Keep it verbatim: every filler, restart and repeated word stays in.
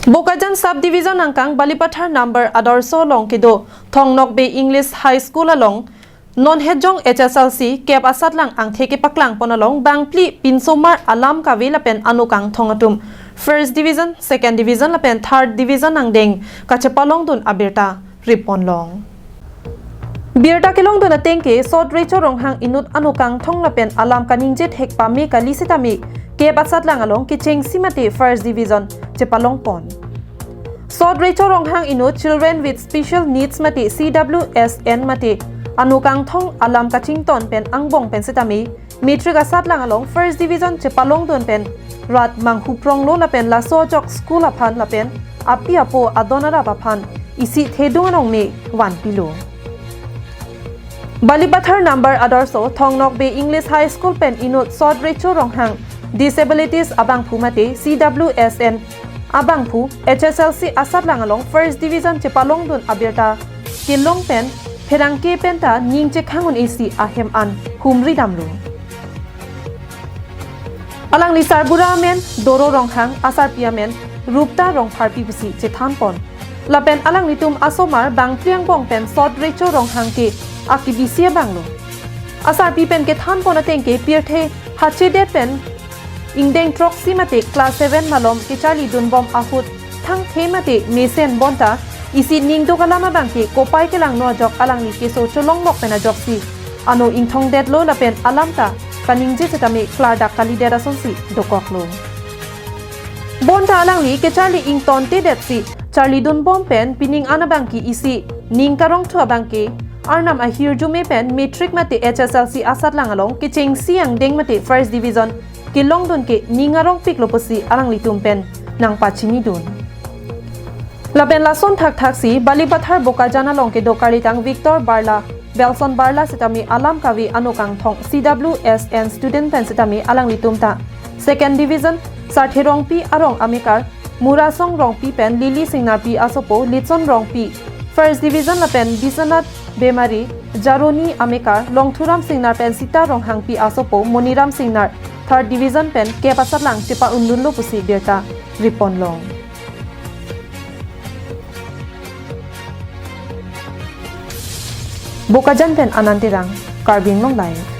Bokajan Sub Division angkang Balipathar number Adarsho along kedo Thong Nokbe English High School along non hejong H S L C kep asatlang angthek kepaklang pon along bangphli pinsomar alam kave lapen anokangthong atum first division, second division lapen third division angdeng kachepalongdun abirta rip ponlong. Birta kelongdun ateng ke Sot Recho Ronghang inut anokangthong lapen alam kaningje thek pame kali sitame kep asatlang along kechengsi mate first division chepalong pon. Sot Recho Ronghang inut Children with Special Needs mate C W S N mate anokangthong alam kachington pen angbong pen sitame matric asatlang along first division chepalongdun pen rat manghupronglo lapen laso ajok school aphan lapen api apo adon arap aphan isi thedung anong me vanpilo. Balipathar number Adarsho Thong Nokbe English High School pen inut Sot Recho Ronghang disabilities abangphu mate C W S N abangphu H S L C asatlang along first division chepalongdun abirta kelong pen pherangke penta ning chekhang un-e si ahem an humri damlo. Alangli sarbura amen Doro Ronghang, asarpi amen Rupta Rongpharpi pusi chethan pon. Lapen alanglitum asomar bangphli angbong pen Sot Recho Ronghang ke akibisi abanglo. Asarpi pen kethan pon ateng ke pirthe hachedet pen ingdeng throksi mate class seven malom kecharlidunbom ahut thangthe mate mesen bonta isi ning dok alam abang ke kopai kelangno ajok alangli keso cholonglok pen ajoksi ano ingthongdetlo lapen alam ta kaningje setame klardak kalidet asonsi dokoklo. Bonta alangli kecharli ingtontedetsi charlidunbom pen pining an abang ke isi ning karongthu abang ke Arnam ahirjume pen matric mate H S L C asatlang along kechengsi angdeng mate first division kelongdun ke ning arongpiklo pusi alanglitum pen nangpachinidun. Lapen lason thakthaksi Balipathar Bokajan along kedo karlitang Victor Barla, Belson Barla sitame alam kave anokangthong C W S N student pen sitame alanglitum ta second division Sarthe Rongpi arong amekar Murasong Rongpi pen Lily Singnarpi asopo Litson Rongpi first division lapen Biswanath Bemari Jaroni amekar Longthuram Singnar pen Sita Ronghangpi asopo Moniram Singnar third division pen kep asatlang chepa-undunlo pusi birta rip ponlong. Bokajan pen Anand Terang, Karbi Anglong Live.